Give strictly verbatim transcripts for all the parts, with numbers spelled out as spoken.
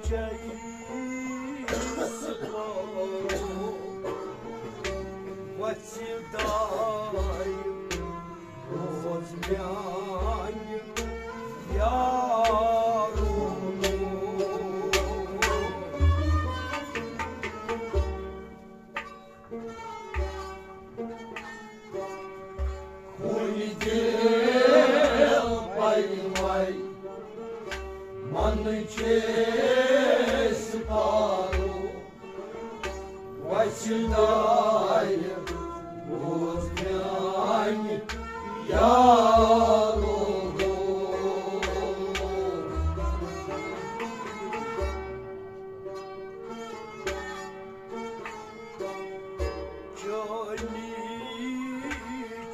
چے سپارو وژھِ دارِ، روز میانہِ یارو۔ خوٗنہِ دِل پلوَے من چے سپارو، وژھِ دارِ روز میانہِ یارو۔ چٲنی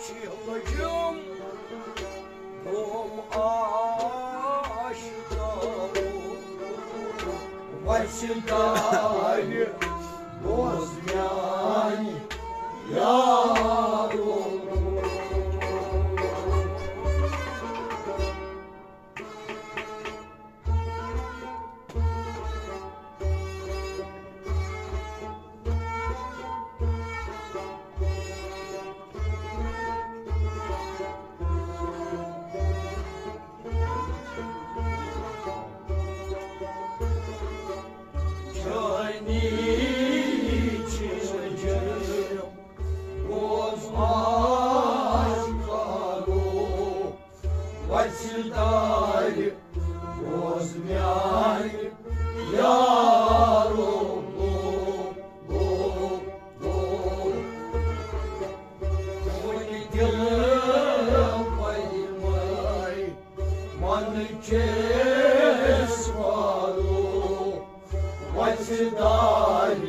چھِ لٔجِم دوم عاشقو، وژھِ دارِ روز میانہِ یارو۔ چٲنی چھِ جٲنۍ، اوس آز کالو، وژھِ دارِ روز میانہِ یارو۔ وُنہِ دِل پلوَے من چے سپارو، وژھِ دارِ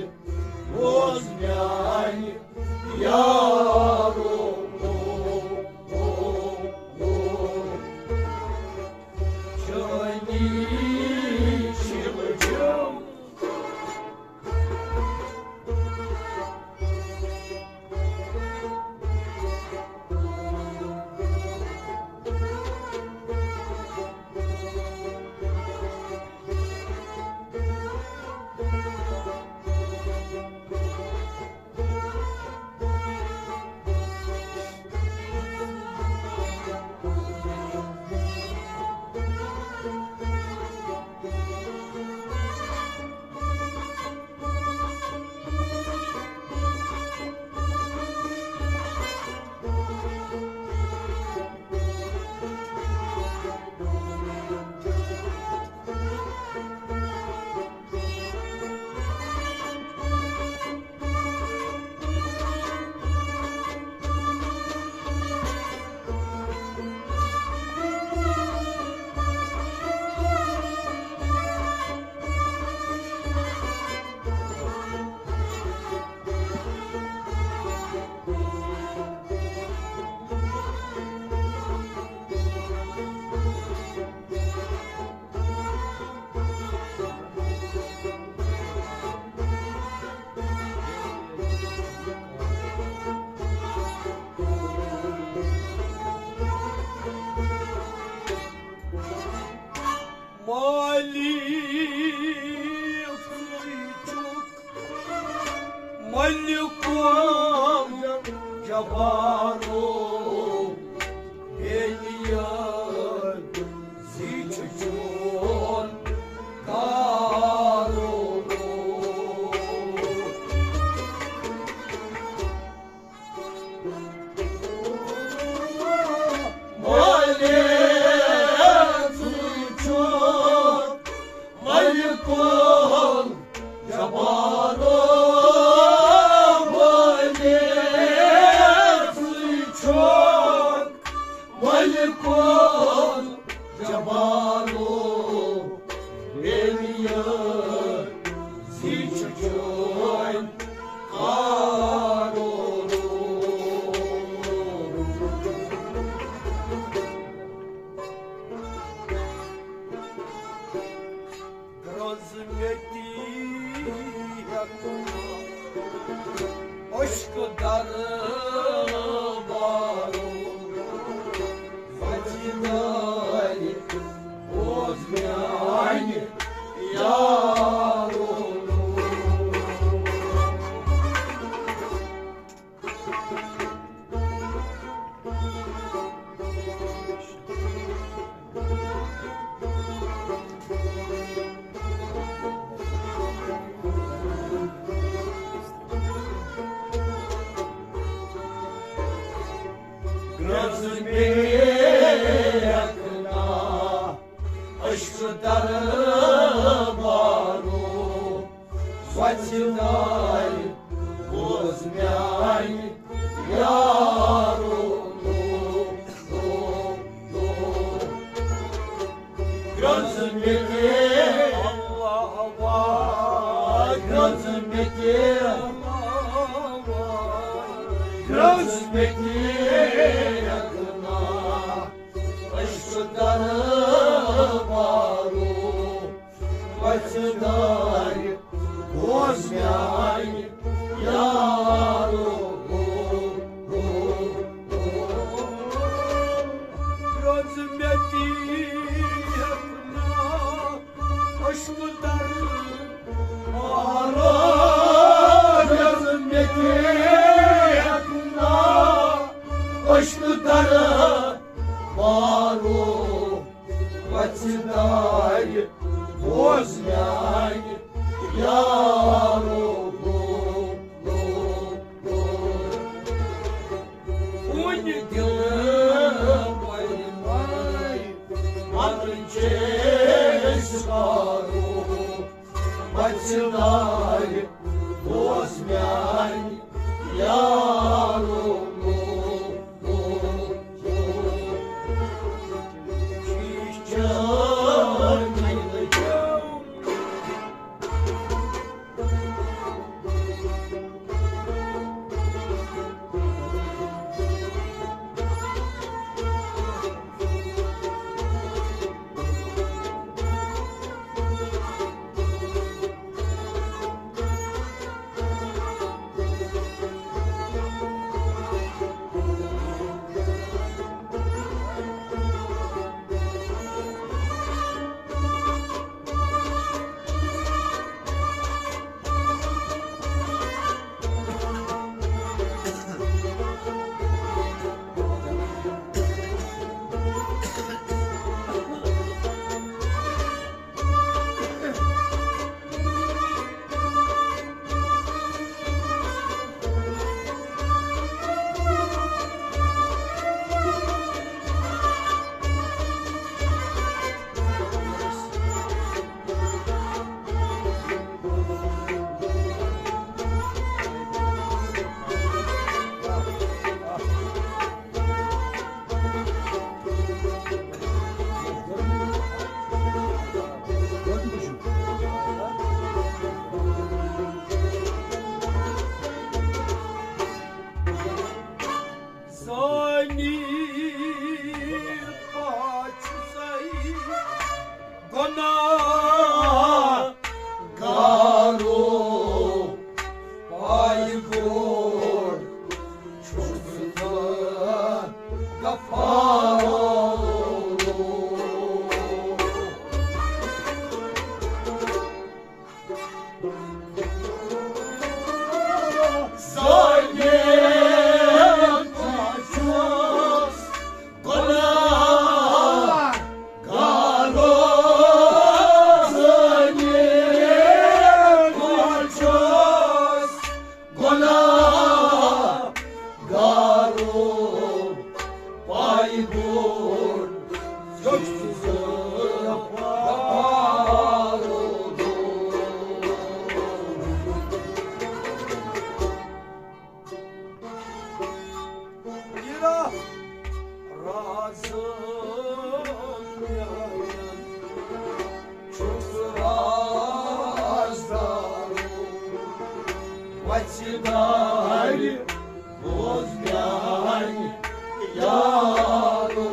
روز میانہِ یارو۔ چٲنی چھِ لٔجِم مالک ژٕے چھُکھ ملک الجبارو، بے نیاز زِ چھُ چون کارو۔ مالک ژٕ چھُکھ ملک الجبارو، مالک ژٕ چھُکھ ملک الجبارو، بے نیاز زِ چھُ چون کارو۔ درٛوز مےٚ تی ہٮ۪تھ عشق دربارو، وژھِ دارِ بوز میانہِ یار۔ ہیٚکھ نا عشق دربارو وۄژھِ دارِ بوز میانہِ یارو، لو، لو، لو۔ گرٛنٛز مےٚ تہِ، گرٛنٛز مےٚ تہِ، گرٛنٛز مےٚ تہِ یَکھنا عشق دربارو وۄژھِ دارِ بوز میانہِ یارو۔ گرٛنٛز مےٚ تہِ یَکھنا عشق دربارو، گرٛنٛز مےٚ تہِ یَکھنا عشق دربارو وۄژھِ دارِ بوز میانہِ یارو۔ وُنہِ دِلہٕ پرواے مگر چھِ أسۍ پارو۔ وۄژھِ دارِ بوز میانہِ یارو، لو، لو، لو۔ چیٖز چھِ میلہِ۔ زانی پاچھ سائی گناہ گارو، پائی گوڑ چھُس بہٕ غفارو۔ زٲنِتھ چھُس گۄناہ گارو، زٲنِتھ چھُس گۄناہ گارو، پاے گوٚو چھُس بہٕ غفارو۔ رازن میانٮ۪ن چھُس رازدارو، وَژھِ دارِ بوز میانہِ یارو۔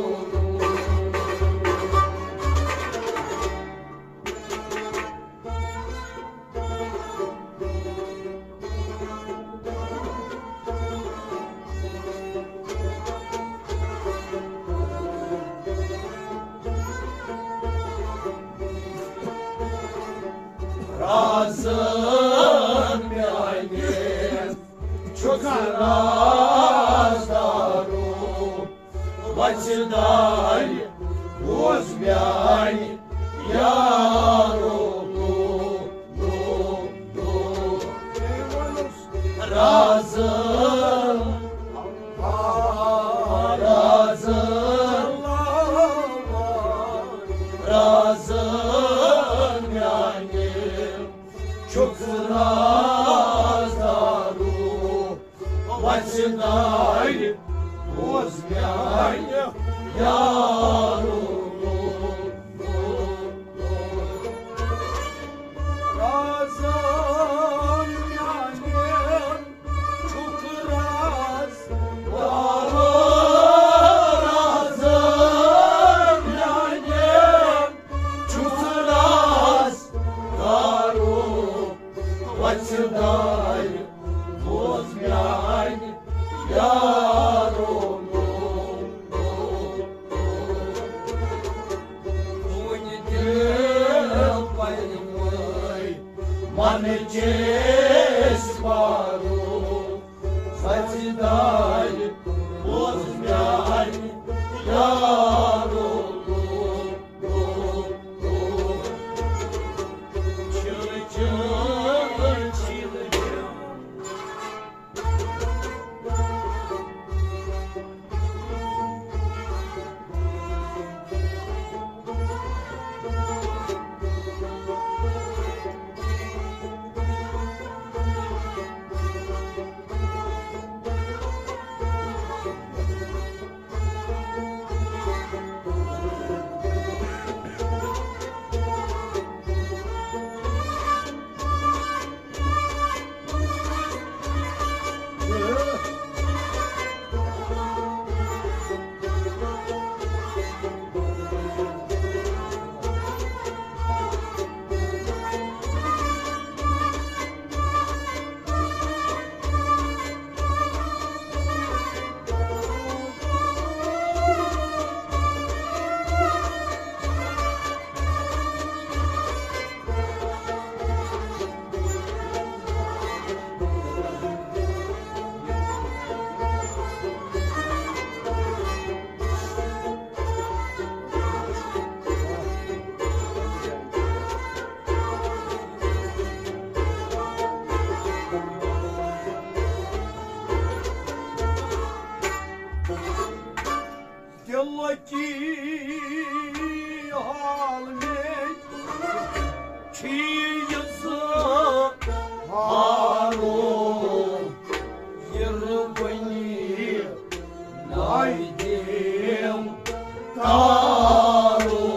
رازن میانہِ چھُکھ رازدارو، وَژھِ دارِ بوز میانہِ یارو۔ لو، لو، لو۔ رازن، رازن۔ چیس پارو، سچ دارِ بوز میانہِ یارو۔ دلکی حال میں چیز ہارو، یرونی نائی دیم تارو۔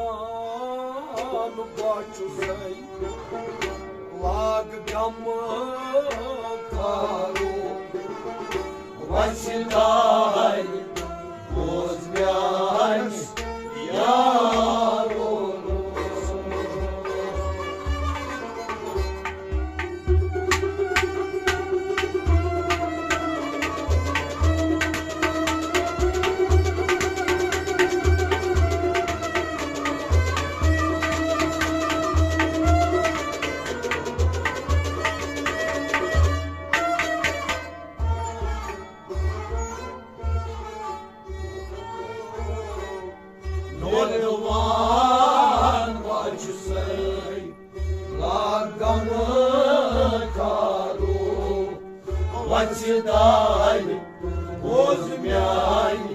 نوتوان بچُسے، لاگ غم کارو، وسہِ دارِ بوز میانہِ یارو۔ نوجوان بچُسے، لاگ غم کارو، وسہِ دارِ بوز میانہِ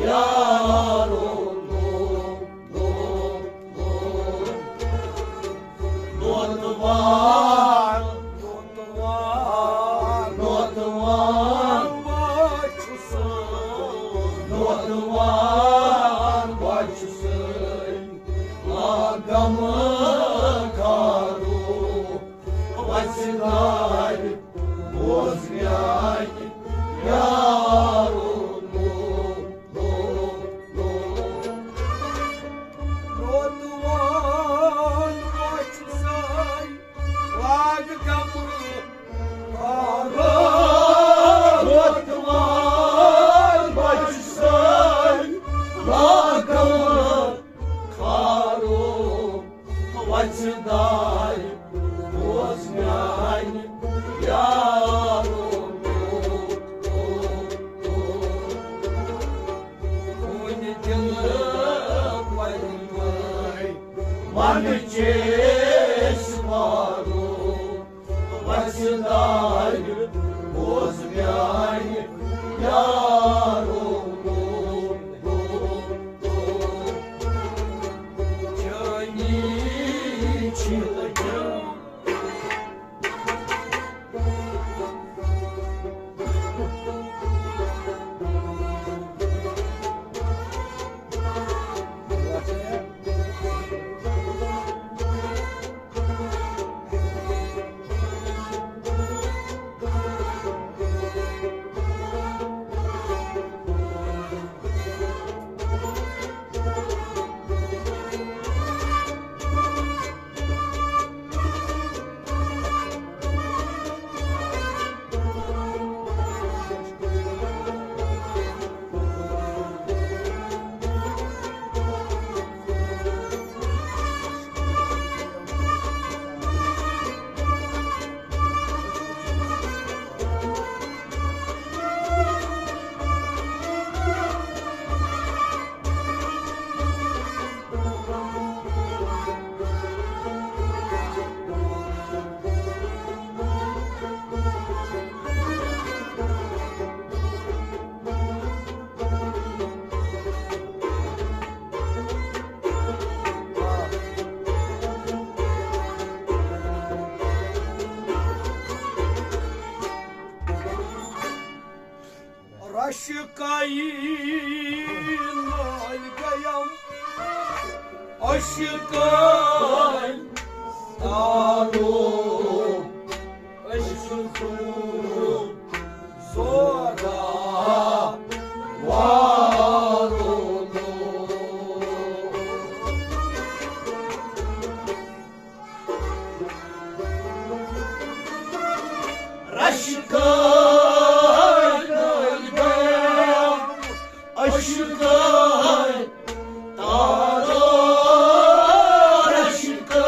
یارو۔ نوتوان، نوتوان، نوتوان بچُسے، نوتوان بچُسے، لاگ غم کارو، وسہِ دارِ بوز میانہِ یارو۔ نوتوان بچُسے، لاگ غم کارو، نوتوان بچُسے، لاگ غم کارو، وسہِ دارِ بوز میانہِ یارو۔ کُنہِ دِلہٕ وَنہِ وٲے، من چیس وارو، وسہِ دارِ بوز میانہِ یارو۔ چٲنی چھِ لٔجمٕژ عشقن تارو، عشق سون زورا وارو۔ رشکن عشقن تارو، عشقن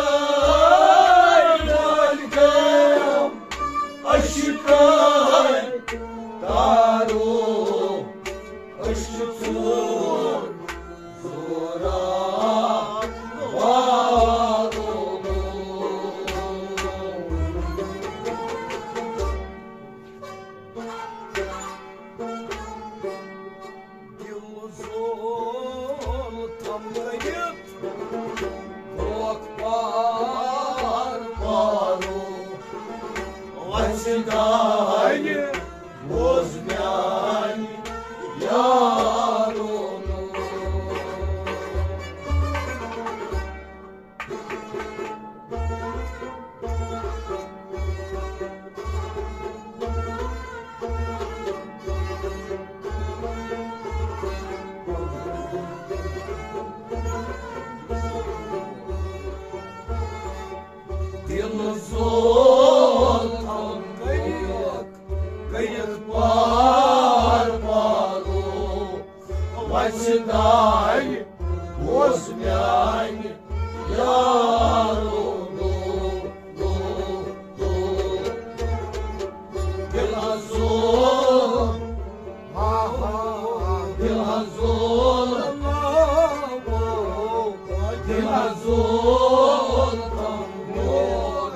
عشقن تارو، عشق سون زورا وارو۔ دل زول تھم کٔرِتھ، روک پار پارو۔ وَژھِ دانہِ بوز میانہِ یارو۔ دل زول تھم کٔرِتھ، کٔرِتھ پار پارو۔ وَژھِ دانہِ بوز میانہِ یارو۔ دل زول، دل زول، دل زول تھم روک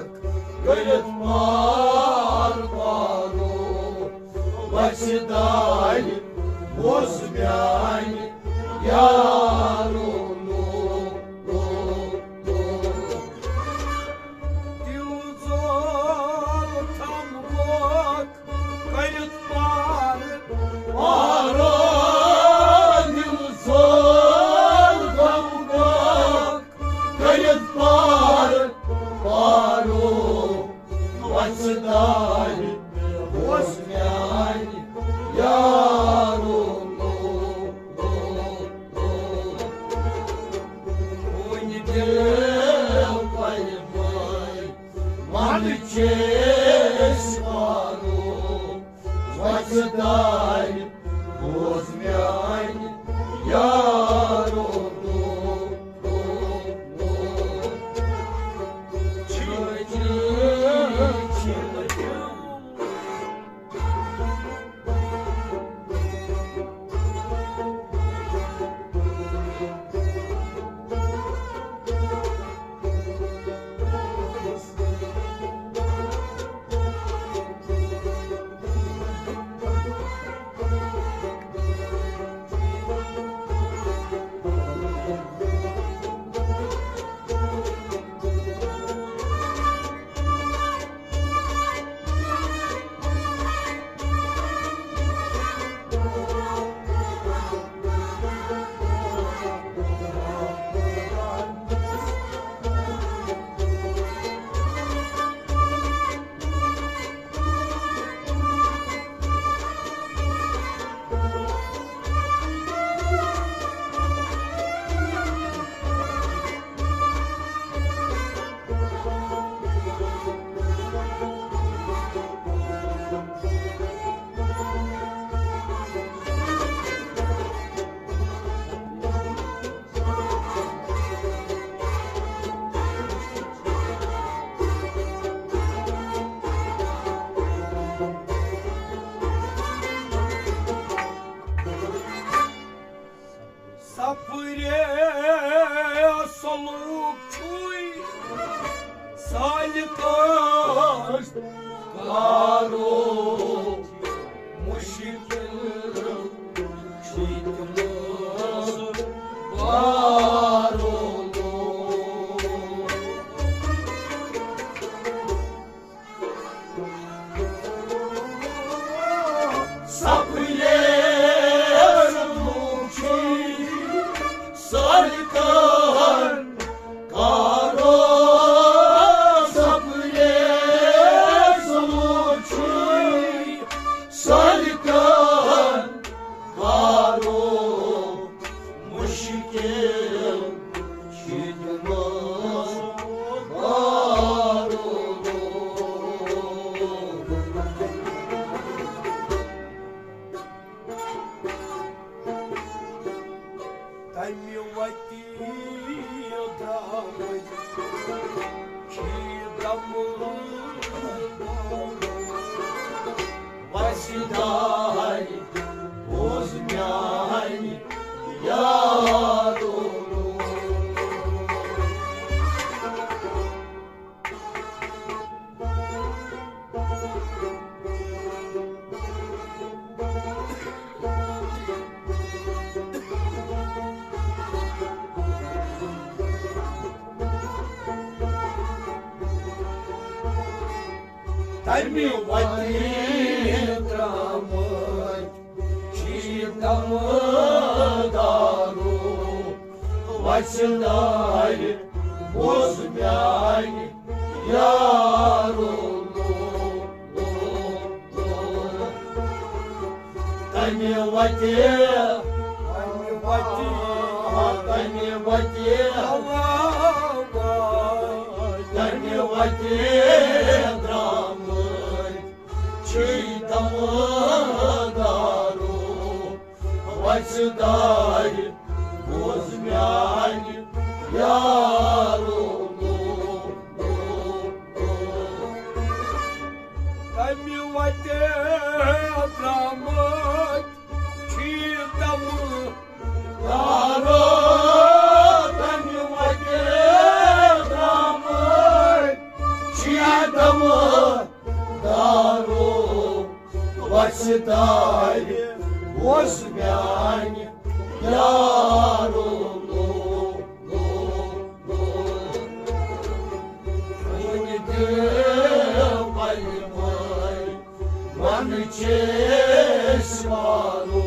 کٔرِتھ پار پارو۔ وَژھِ دانہِ بوز میانہِ یارو۔ دل زول تھم روک کٔرِتھ پار پارو۔ دل زول تھم روک کٔرِتھ پار پارو۔ وَژھِ دانہِ بوز میانہِ یارو۔ وۄنۍ دِل پنہِ پٲے، وَنہٕ چھِ أسۍ پانو۔ وَژھِ دانہِ بوز میانہِ یارو۔ سفرِ سلوک چھُے سالکس کارو، مشکل چھُے تِمن کارو۔ سپنے وسدارِ بوز میانہِ یارو۔ تمہِ وتہِ درٛامٕتۍ چھی تمہٕ دارو، وسہِ دارِ بوز میانہِ یارو۔ تمہِ وتہِ، تمہِ وتہِ، تمہِ وتہِ، تمہِ وتہِ درٛامٕتۍ چھی تمہٕ دارو، وسہِ دارِ بوز میانہِ یارو۔ تمہِ وتہِ درٛامٕتۍ چھی تمہٕ دارو، تمہِ وتہِ درٛامٕتۍ چھی تمہٕ دارو، وسہِ دارِ بوز میانہِ یارو۔ وُنہِ تہِ پلہِ مٲلۍ ونہٕ چھِ أسۍ مارو،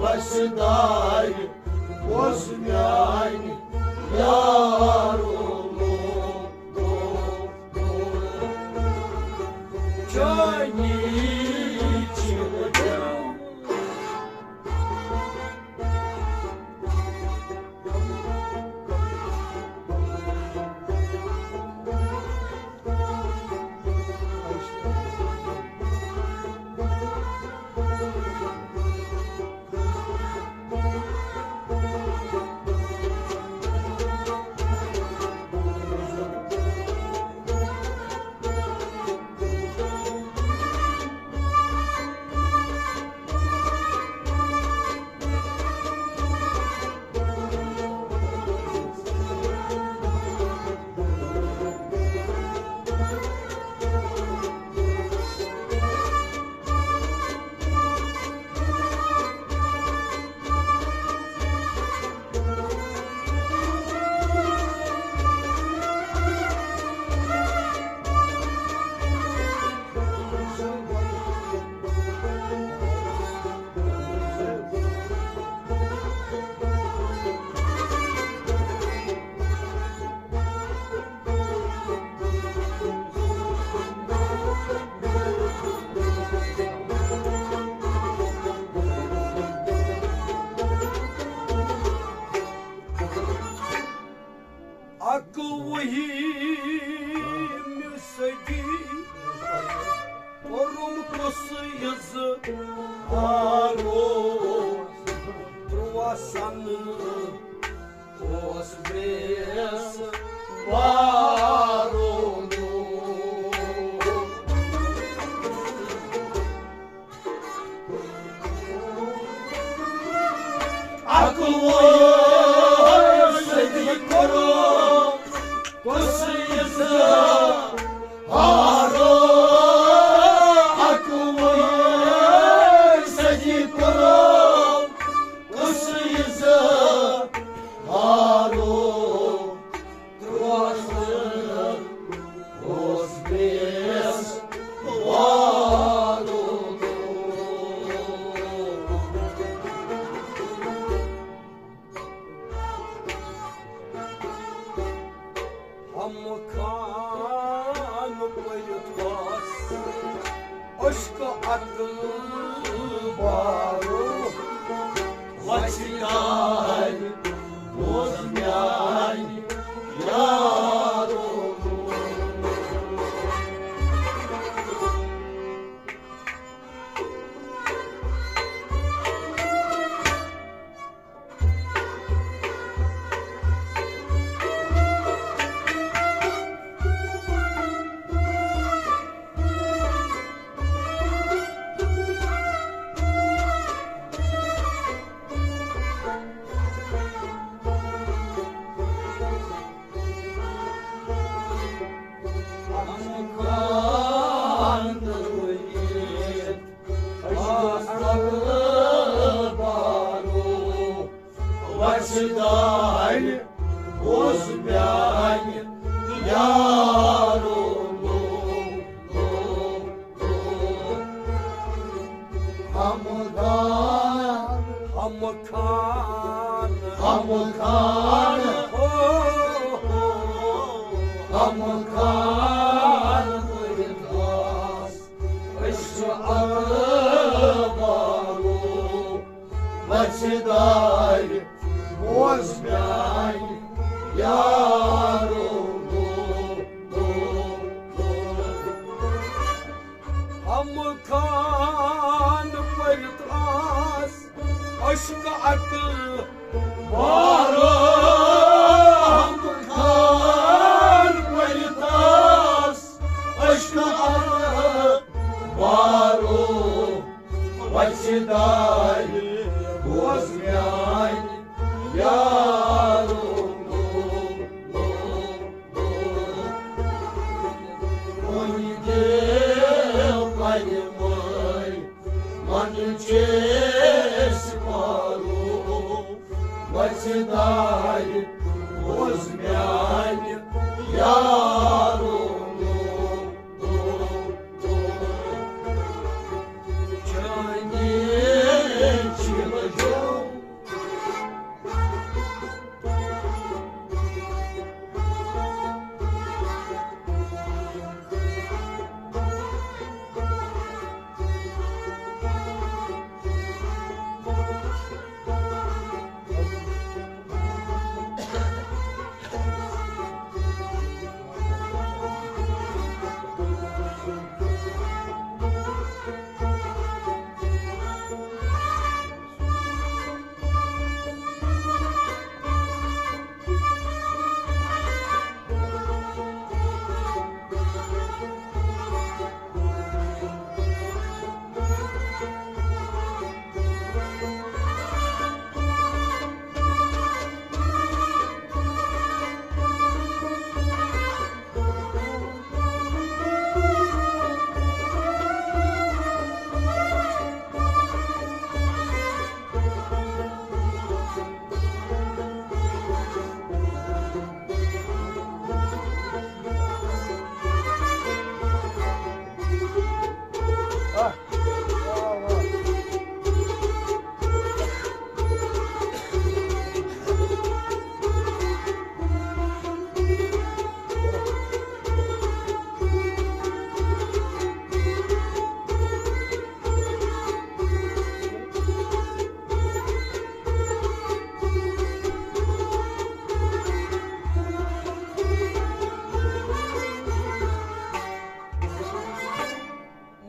وسہِ دارِ بوز میانہِ یارو۔ چٲنی چھِ وجوہ۔ اَکوُہِمہِ صٔدی کوٚرُم کُس یہِ زٕ ہارو۔ تُرٛواہ سَنہٕ اوس بیٚیِس وارو۔ اَکوُہ صٔدی کوٚرُم کُس یہِ زٕ ہارو۔ اَکوُہ صٔدی کوٚرُم کُس یہِ زٕ ہارو۔ تُرٛواہ سَنہٕ اوس بیٚیِس وارو۔ ہم خان پٔرِتھ اوس عشق عقل بارو۔ وسہِ دارِ بوز میانہِ یارو۔ یارو، لو، لو، لو۔ ہم خان، ہم خان، ہم خان، ہو، ہو، ہم خان، أسۍ چھِ اَتھ بارو، وَژھِ دارِ، بوز میٛانہِ یارو۔ ہم خان پٔرِتھ آس عشق اَتھ بارو، ہم خان پٔرِتھ آس عشق اَتھ بارو۔ وَژھِ دارِ، بوز میٛانہِ یارو۔ وۄنۍ گٔیو پَرِ مٲے، من چھِ أسۍ مارو۔ وَژھِ دارِ، بوز میٛانہِ یارو۔ چانہِ چِلہٕ جو۔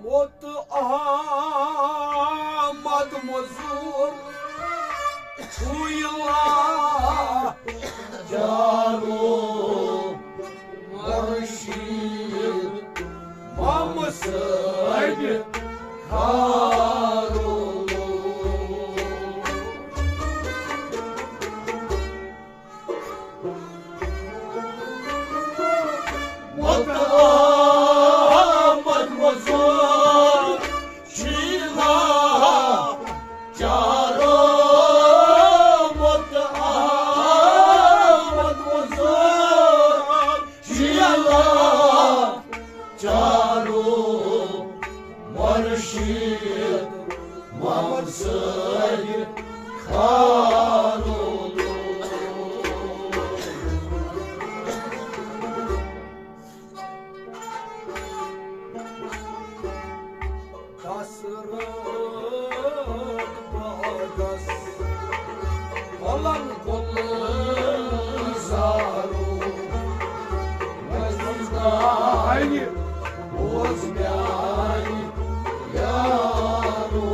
موت احمد مزور چھُے لاچارو، مرشد محمد سید کھارو۔ متعمد مزور چھُے لاچارو، متعمد مزور چھُے لاچارو، مرشد محمد سید کھارو۔ دس رٲتۍ باغس پلنگ گُلزارو، وۄنۍ گاے بوز میانہِ یارو۔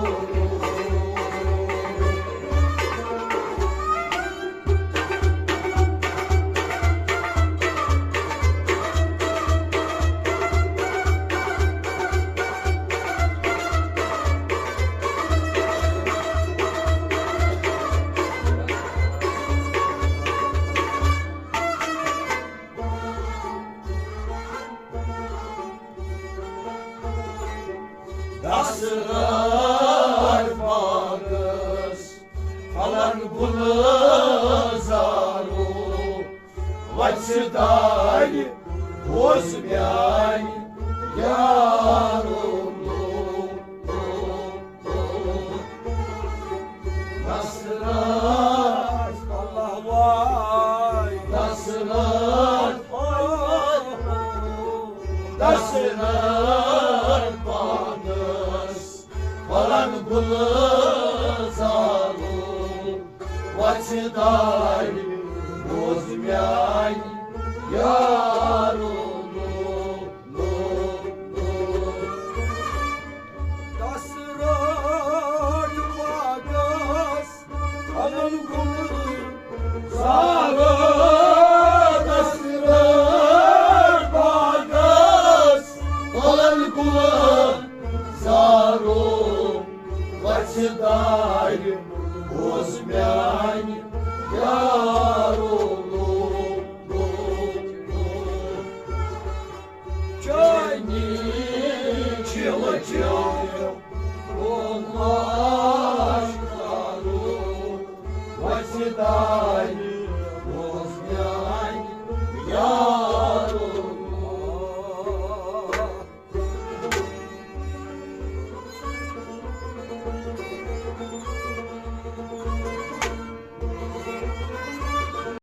دس رٲتۍ باغس پلنگ گُلزارو، وۄنۍ ستایہِ اوس میانہِ یارو لوگ۔ نصرت، اللہ وای۔ نصرت، اللہ وای۔ نصرت پانس پلنگ گلزارو وچھتا۔